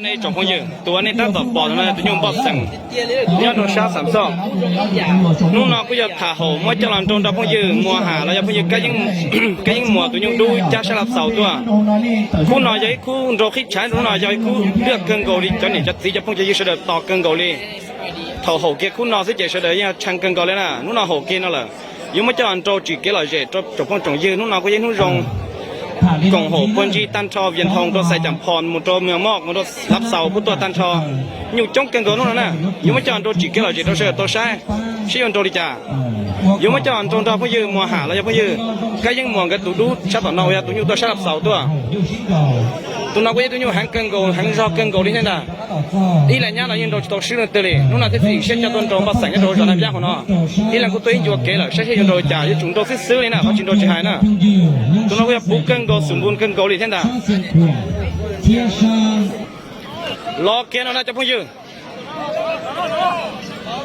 Nej tsoom phooj ywg, tus uas nej tab tom pom no yog tus nyuj npoj xeem nyob rau sab Xam Xoj. Hnub no kuj yog tham haum muab coj los nrau nrog phooj ywg Muas Ham los yog phooj ywg Kab Yeeb Muas tus nyuj dub cab sab Laj Xaus tuaj. Khub no yog ib khub nrau qhib tshav, hnub no yog ib khub lwj kawg nkaus li, cov niam cov txiv cov phooj cov ywg sawv daws tos kawg nkaus li. Thaum haum kiag khub no xwb ces sawv daws yeej tshee kawg nkaus li na. Hnub no haum kiag no lawm, yuav muab coj los nrau tsim kev lom zem rau tsoom phooj tsoom ywg. Hnub no kuj yog ib hnub zoo koom haum puag ntsig tag nrho Vias Thoos rau Xais Cas Phos mus rau Mws Moj mus rau Laj Xaus kuj tuaj tag nrho. Nyuj coob kawg nkaus hnub no na. Yuav muab coj los nrau tsim kev lom zem rau sawv daws tau saib seb yuav nrau li cas. Yuav muab coj los nrau nrog phooj ywg Muas Ham los yog phooj ywg Kab Yeeb Muas nkawd tus dub sab tom no uas yog tus nyuj tuaj sab Laj Xaus tuaj. Tus no kuj yog tus nyuj heev kawg nkaus, heev zog kawg nkaus li thiab ntag. Ib leeg nyab no yeej nrau tsis tau swb leej twg li. Hnub no thiaj tsis siab coj tuaj nrau npoj xeem nyob rau hauv zos Naj Viab hauv no. Ib leeg kuj tuaj ib ncua kev lawm, saib seb yuav nrau li cas, yuav tsum nrau xwb xwb li na, qhov tsis nrau tsis hais na. Tus no kuj yog puv kawg nkaus, xum npus kawg nkaus li thiab ntag. Los kiag no na cov phooj ywg. Los kiag, los kiag, los kiag, plawv na.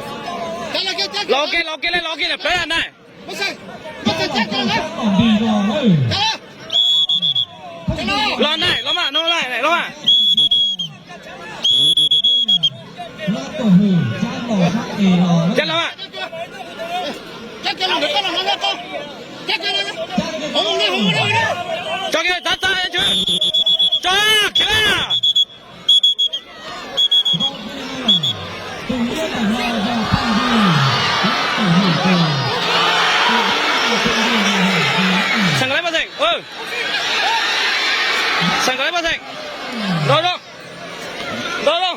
Los na, los mas, no los mas. Cab los mas. Tso kiag, tso, tso, tso, khiav. Xeem kom lawv poj xeem, xeem kom lawv poj xeem. Nrau zoo, nrau zoo.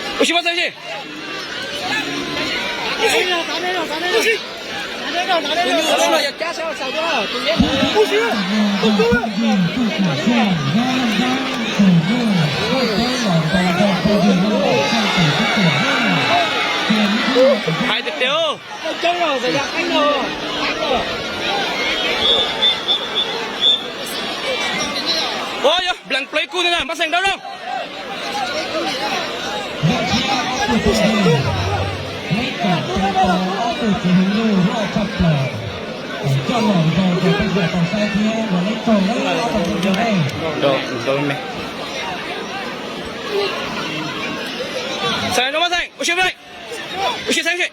Ua si poj xeem si. Hais tiag tiag. Ua yog nplees plaws ib kub ntag, npaj xeem nrau zoo. Xeem zoo, npaj xeem, ua si, ua si xeem si.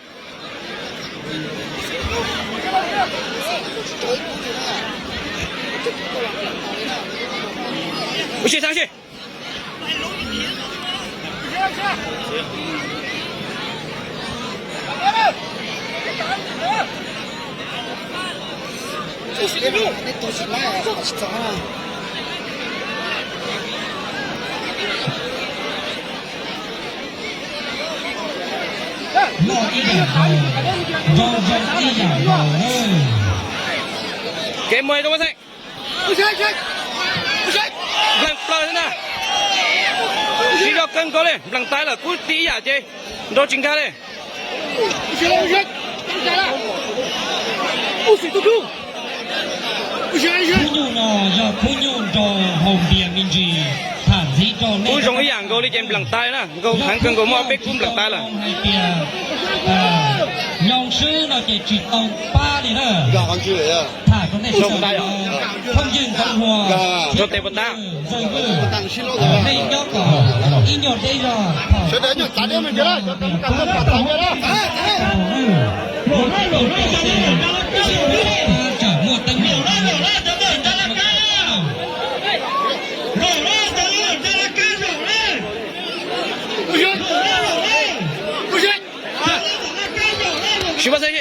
Ua si xeem si. Loj ib yam nkaus, nrau zoo ib yam nkaus na. Kev muag zoo, npaj xeem. Nplees plaws na. Siv zog kawg nkaus li, nplees tas lawm, kub ti ib yam ces nrau tsis nkag li. Khub nyuj no yog khub nyuj nrau haus npias me ntsis, tham ntxiv rau nej. Kub zoo ib yam nkaus li ces nplees tas na, nkaus heev kawg nkaus, muaj peb kub nplees tas lawm. Hais tias nyob swb no ces tsis tau pab li na. Tham rau nej sawv daws, phooj ywg Ntxoov Hluas, rau tes puas tab. Nej nyob kom ib nyuag deb zog. Tsam muaj teeb meem. Siv paj xeem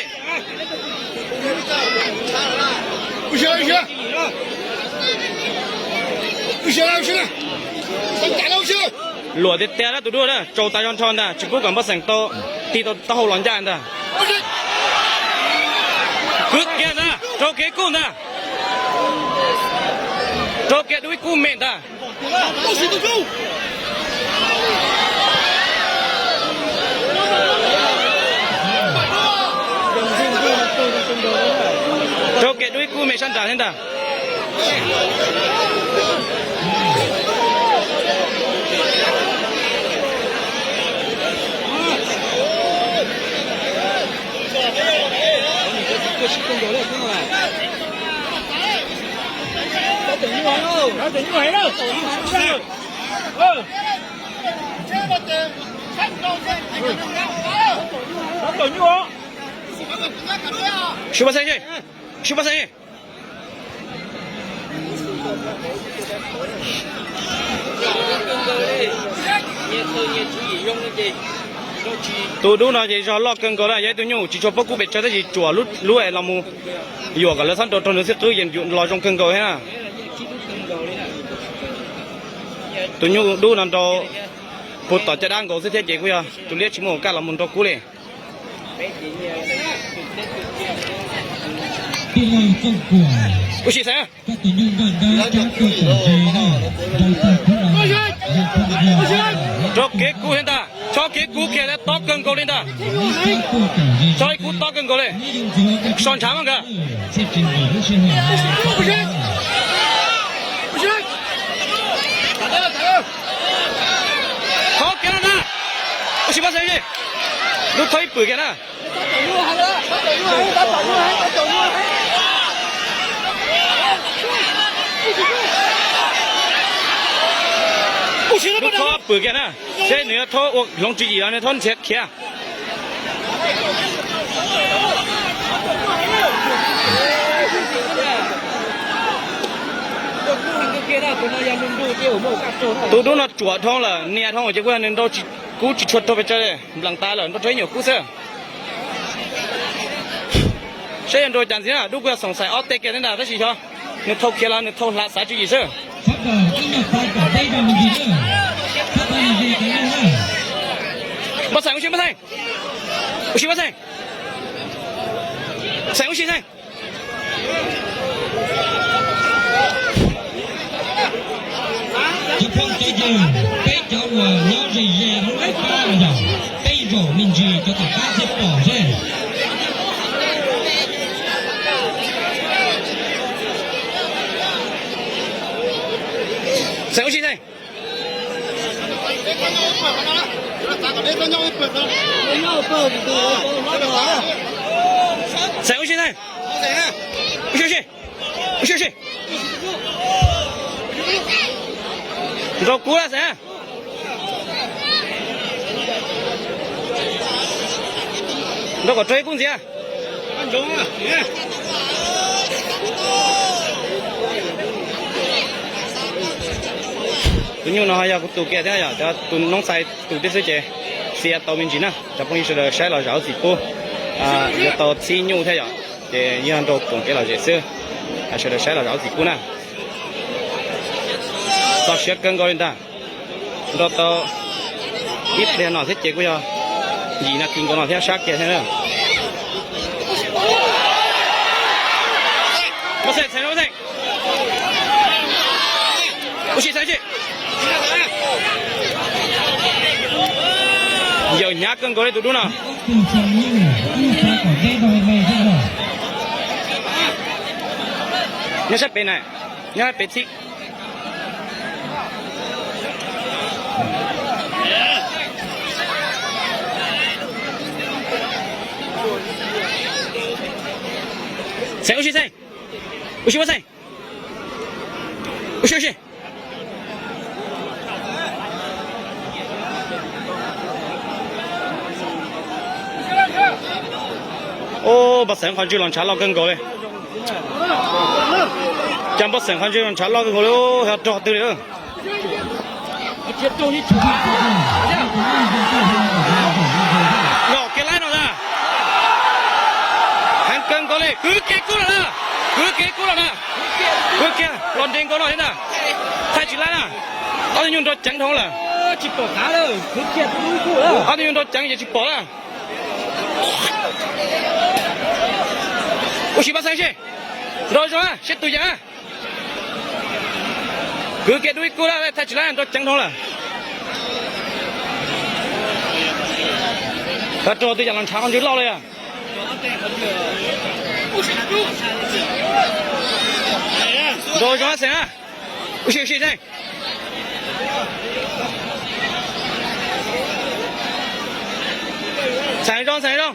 si. Luam tiag tiag na tus duab na, tsaus tas zog nrho ntag, tsis pub kom npaj xeem tau tig tau taub hau los ncaj ntag. Kwv kiag ntag, rau kiag ib kub ntag. Rau kiag dub ib kub me ntag. Rau kiag dub ib kub me sab nrad thiab ntag. Sib pab xeeb, sib pab xeeb. Tus dub no ces zog loj kawg nkaus na, yog ib tug nyuj tsis tshua paub kub pes tsawg tab sis tsuam lub es los mus yuam kom lawv txhob nrau raug nws xwb qwb yeej los zoo kawg nkaus thiab na. Tus nyuj dub no nrau puag tom caj dab nkaus xwb thiab ces kuj yog tus liab tsis muaj hauv kaj los mus nrau kub li. Ua si xeeb. Rau kev kub thiab ntag, chob kev kub kiag, tob kawg nkaus li ntag. Chob ib kub tob kawg nkaus li. So ntshav mas nkawd. Thov kiag no na. Ua si pab xeeb, lub thawb ib pwm kiag na. Lub thawb pwm kiag na, seb nws yuav thawb ua hloov tswv yim los nws thawb nrhiav khiav. Tus dub no tsuam dhau lawm, nias dhau ces kuj yog nws nrau kub tsis tshua raug pes tsawg li, nplees tas lawm, nrau raug ib nyuam kub xwb. Saib yuav nrau cas ntxiv na, dub kuj yog xoom xaim ob teg kiag thiab ntag tab sis xyov nws thau khiav los nws thau hla xav tswv yim xwb. Npab xeem ua si, npab xeem. Ua si npab xeem. Xeem ua si xeem. Cov phooj cov ywg, peb cov uas nyob ze ze lub laj kab no yog peb zaum me ntsis cov tom qab thiaj pom seb. Xeem ua si xeem. Xeem ua si xeem. Ua si ua si. Ua si ua si. Nrau kub lawm xeem. Nrau kom raug ib kub ntxiv. Tus nyuj no yog kuv tus kiag thiab yom, cov tus noob txais tus tib xwb ces xiav tau me ntsis na. Cov phooj ywg sawv daws saib los zam lub txim pub, yuav tau txib nyuj thiab yom, ces yog nrau koom kev lom zem xwb. Sawv daws saib los zam lub txim pub na. Txog siab kawg nkaus li ntag. Nrau tau ib pliag no thiab ces kuj yog yim nas this nkaus no thiab sab kiag thiab na. Ua si xeem, ua si. Yawm hnyav kawg nkaus li tus dub no. Nyob sab pem na, nyob sab pem txhib. Xeem ua si xeem. Ua si ua xeem. Ua si ua si. Ub, npab xeem qhov ntswg los ntshav loj kawg nkaus li. Cas npab xeem qhov ntswg los ntshav loj kawg nkaus li, rog twg li. Los kiag laib no ntag. Heev kawg nkaus li, kwv kiag kub lawm na. Kwv kiag kub lawm na. Kwv kiag los nres nkaus no thiab ntag. Thaij tsis laib na. Ob tug nyuj nrau ceev dhau lawm. Ob tug nyuj nrau ceev ces tsis pom na. Ua si npab xeem si. Nrau zoo na, seb tus yeej na. Kwv kiag dub ib kub lawm, thaij tsis laib, nrau ceev dhau lawm. Rog twg cas los ntshav qhov ntswg loj li. Nrau zoo xeem na. Ua si ua si xeem. Xeem zoo, xeem zoo.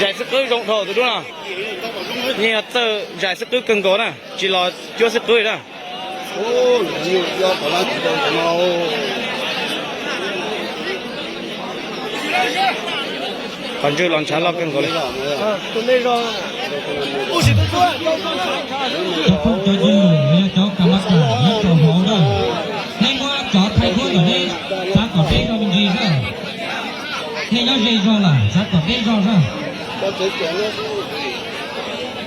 Zais xib qwb zoo dhau tus dub no. Yeej yog txawj zais xib qwb kawg nkaus na, tsis los cuab xib qwb na. Qhov ntswg los ntshav loj kawg nkaus li. Cov phooj cov ywg, yog cov kas mas kas nyob rau hauv na, nej muab cov thaij duab ntawm nej txav kom deb zog me ntsis na. Nej nyob ze zog lawm, txav kom deb zog na.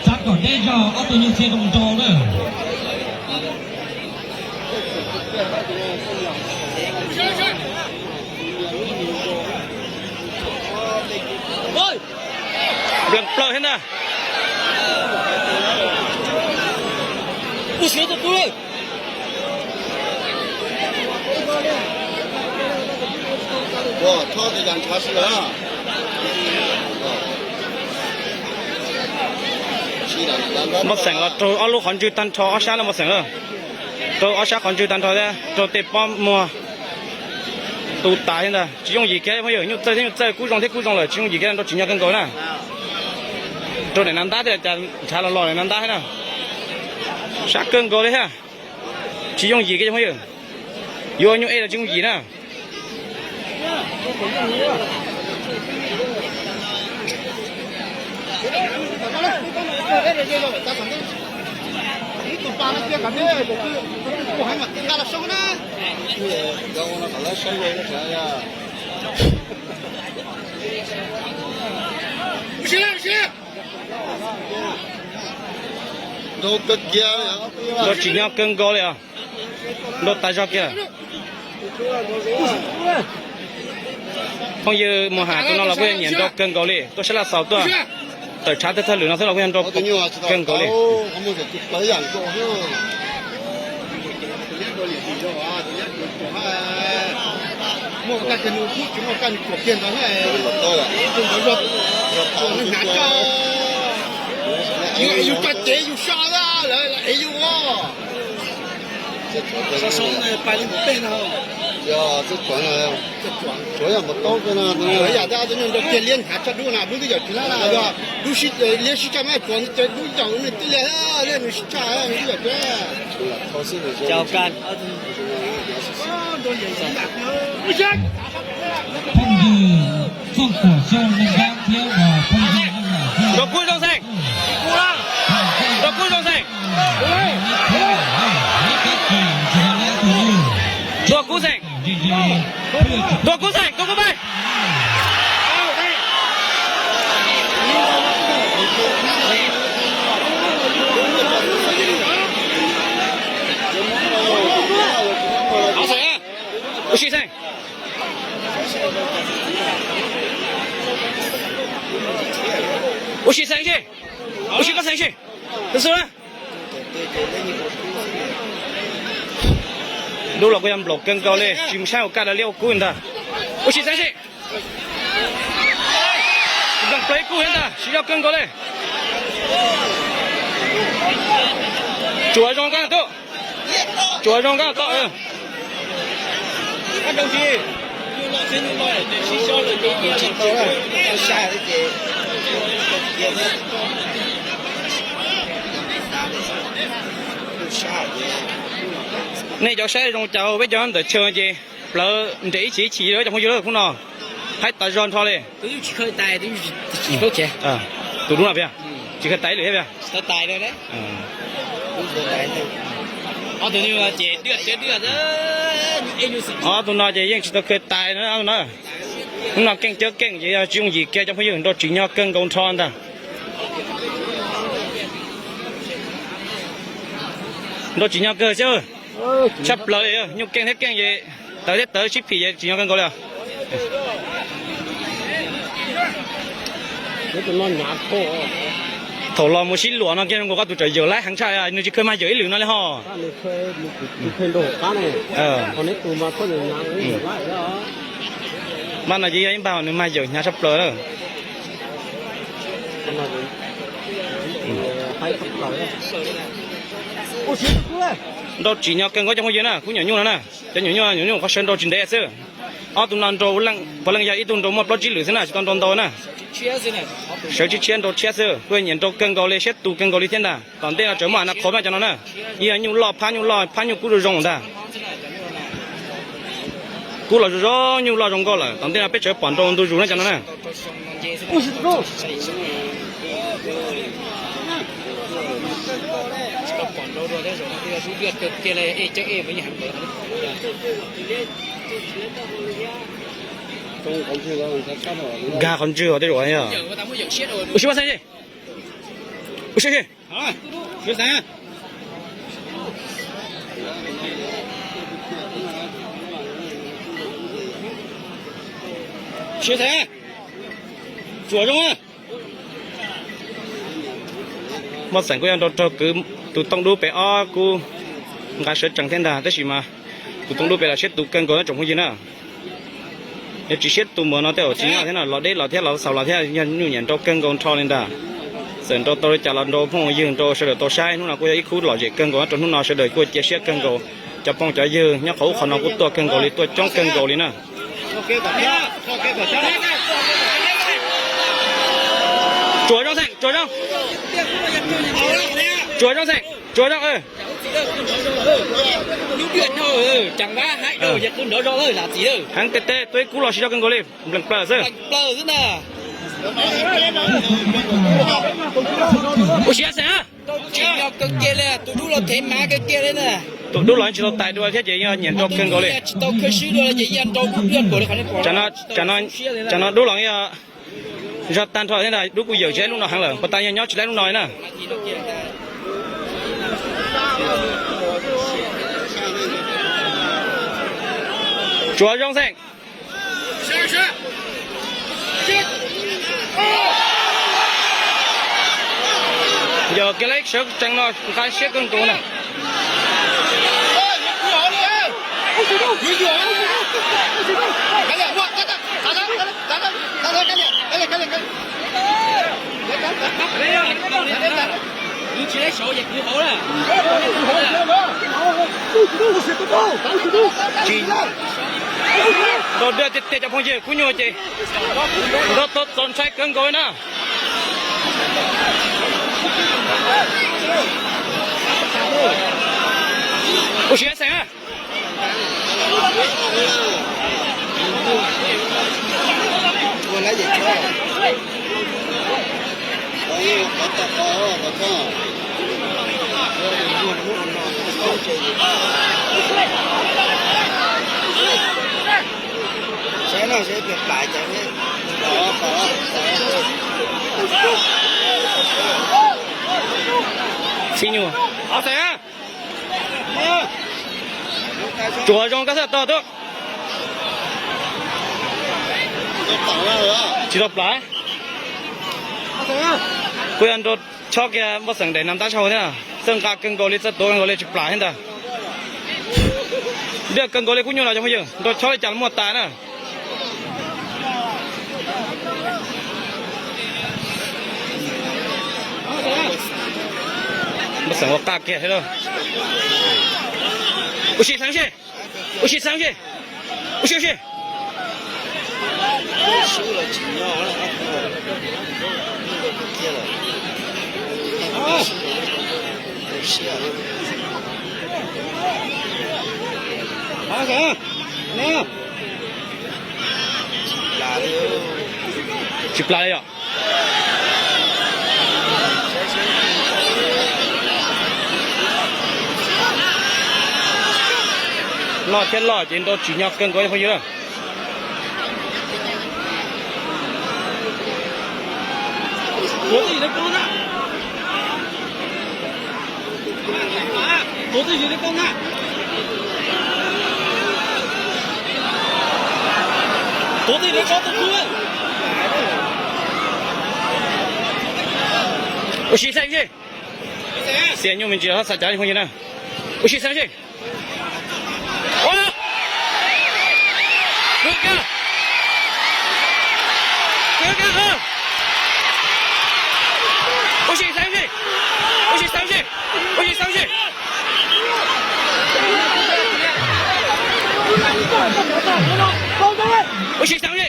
Txav kom deb zog, ob tug nyuj txhij zoo nraug na. Nplees plaws thiab ntag. Mos xeem los raug ob lub qhov ntswg tag nrho, ob sab na mos xeem lawm. Raug ob sab qhov ntswg tag nrho thiab raug tej pob muag tu tas thiab ntag. Tsis yooj yim kiag phooj ywg, nyuj txawj thiab nyuj txawj, kub zoo thiab kub zoo lawm, tsis yooj yim kiag, nrau tsim nyog kawg nkaus na. Rau daim nav ntab thiab, cas ntshav los los daim nav ntab thiab na. Sab kawg nkaus li thiab. Tsis yooj yim kiag phooj ywg. Yuav nyuj ej los tsis yooj yim na. Nrau tsim nyog kawg nkaus li os. Nrau tas zog kiag. Phooj ywg mus ham tus no los kuj yog nyiam nrau kawg nkaus li, tuaj sab laj xaus tuaj tawm tshav thawj thawj lwm no xwb los kuj yog nrau kawg nkaus li. Yus cov cev yus so lawm es yus so pais li ntawm tej no. Yam tej tus nyuag nrau kiag liab hnyav tshaj dub na, dub twb yawm tsis lab na, yog dub liab sib tshaj mas tsuas dub yaum nws tij lias thiab liab nws sib tshaj nws twb yawm tiag. Phooj ywg Txooj Kuam Xyooj neej nrab thiab phooj ywg Nrau kub zoo xeem. Nrau kub zoo xeem. Tua kub xeem. Tua kub xeem, tua kub pais. Ua si xeem. Ua si xeem si. Ua si koj xeem si. Xwb xwb na. Dub los kuj yog nplaum kawg nkaus li, tsis mus saib ua kaj la liab ua kub ntag. Ua si xeem si. Nplaum plaws ib kub thiab ntag, siv zog kawg nkaus li. Tsuav zoo kab tub. Tsuav zoo kab tub. Nej cov saib zoo cas peb cov ntawm chaw ces plawv nres ib chim ib chim cov phooj ywg lawm hnub no. Haib tas zog nrho li. Tus dub no pia, tsis khaws tais li thiab pia. Ob tug no ces yeej tsis tau khaws tais na. Hnub no keej cawv keej ces yog tsis yooj yim kiag cov phooj ywg, nrau tsim nyog kawg nkaus nrho ntag. Nrau tsim nyog kawg xwb, tshaj plaws li, nyuj keej thiab keej ces tawv thiab tawv sib phim ces tsim nyog kawg nkaus li. Thaum los mus sib luam no kiag zoo nkaus koj tus tsawm yawm laib heev tshaj, nws tsis khaws mag yawm ib lwm no li ho. Npaj no ces yog ib npaj nws mag yawm hnyav tshaj plaws lawm. Nrau tsim nyog kawg nkaus cov phooj ywg na, khub nyuam nyuj no na. Cov nyuam nyuj, nyuam nyuj qhov sawv nrau tsis ntev xwb. Ob tug no nrau puav leej yog ib tug nrau muaj plaub tsib lwm xwb na, tsis tau nrau ntau na. Sawv tshiab tshiab nrau tshiab xwb, kuj nyiam nrau kawg nkaus li, siab tus kawg nkaus li thiab ntag. Tom ntej no tseem muaj a na qhov mas cov no na, ib yog nyuj loj phab nyuj loj phab nyuj kub zoo zoo ntag. Kub los zoo zoo, nyuj loj zoo nkauj lawm, tom ntej no peb tseem pom nrau ntu zus na cov no na. Nkag qhov ntswg os tej zaum. Ua si, ua si, ua si. Tsuas zoo. Moj xeem kuj yog nrau raug kwv tus tooj dub pem ob kub nqa sawv tsees thiab ntag, tab sis mas tus tooj dub pem los siab tus kawg nkaus na tsoom phooj ywg na. Yog tsis siab tus mus no tej zaum tsis nyob thiab no, los deb los thiab los xaus los thiab, yog nyuj nyiam nrau kawg nkaus nrho li ntag. Txawm nrau tau li cas los nrau phooj ywg nrau sawv daws tau saib, hnub no kuj yog ib khub lom zem kawg nkaus rau hnub no sawv daws kuj cia siab kawg nkaus. Cov phooj cov ywg nyob qhov ub qhov no kuj tuaj kawg nkaus li, tuaj coob kawg nkaus li na. Tsuas zoo xeem, tsuas zoo. Tsuas zoo xeem, tsuas zoo. Heev tes tes, tuaj ib kub los siv zog kawg nkaus li, nplees plaws xwb. Ua si xeem. Tus dub los yeej tsis tau tais dua thiab ces yog nyiam nrau kawg nkaus li. Tsam no dub los yog zog tag nrho thiab ntag, dub kuj yawm tsis laib lub no heev lawm, puas tas yog nyob tsis laib lub no na. Tsuas zoo xeem. Yog kiag lawv sawv tsees no nqa siab kawg nkaus na. Tsis nrau daj tiag tiag cov phooj ywg, kub nyuj ces nrau tau txaus ntshai kawg nkaus li na. Ua siab xeem na. Txib nyuj. Tsuas zoo koj xwb tog tub. Tsis tau plav. Kuj yog nrau chob kiag npoj xeem daim no tab zog thiab, txawj nqa kawg nkaus li, txawj tuav kawg nkaus li tsis plav thiab ntag. Diaj kawg nkaus li kub nyuj no cov phooj ywg, nrau chob li cas los muaj tas na. Npoj xeem ua qaj kiag thiab lauj. Ua si xeem si. Ua si xeem si. Ua si ua si. Tsis plav li yom. Loj thiab loj ces nrau tsim nyog kawg nkaus phooj ywg. Ua si xeem si. Xiam nyuj me ntsis hab xav cav phooj ywg na. Ua si xeem si. Ua si xeem si. Ua si xeem si. Ua si xeem si. Ua si xeem si.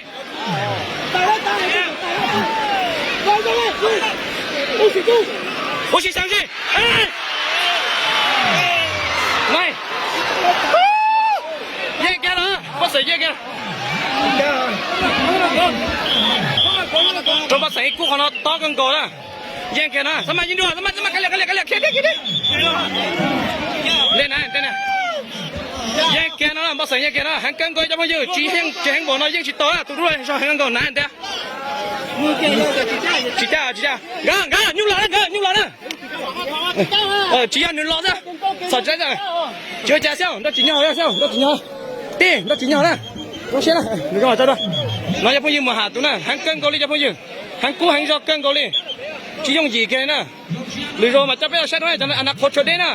Ua si xeeb si. Yeej kiag no, Npoj Xeem yeej kiag. Rau Npoj Xeem ib kub qhov no tob kawg nkaus na. Yeej kiag na, xab mas yeej dua, xab mas, xab mas, kav liam, kav liam, kav liam, khiav, khiav, khiav. Li na, yeej kiag no, Npoj Xeem yeej kiag na, heev kawg nkaus cov phooj ywg, tsis heev, tsis heev npaum no yeej tsis tau, tus dub zog heev nkaus na ntiag. Tsis caj, tsis caj, nkawd, nkawd, nyuj los na, nkawd, nyuj los na. Tsis yog nws los xwb, txhom tsis tau. Tsis ua cas xwb, nroj tsis nyog xwb, nroj tsis nyog. Tij, nroj tsis nyog na. Zoo siab na, nws zoo tso dua. No cov phooj ywg mus ham tus na, heev kawg nkaus li cov phooj ywg. Heev kub heev zog kawg nkaus li. Tsis yooj yim kiag li na. Lwm zaus mas coj peb los saib rau cov a na qhov tshuav deb na.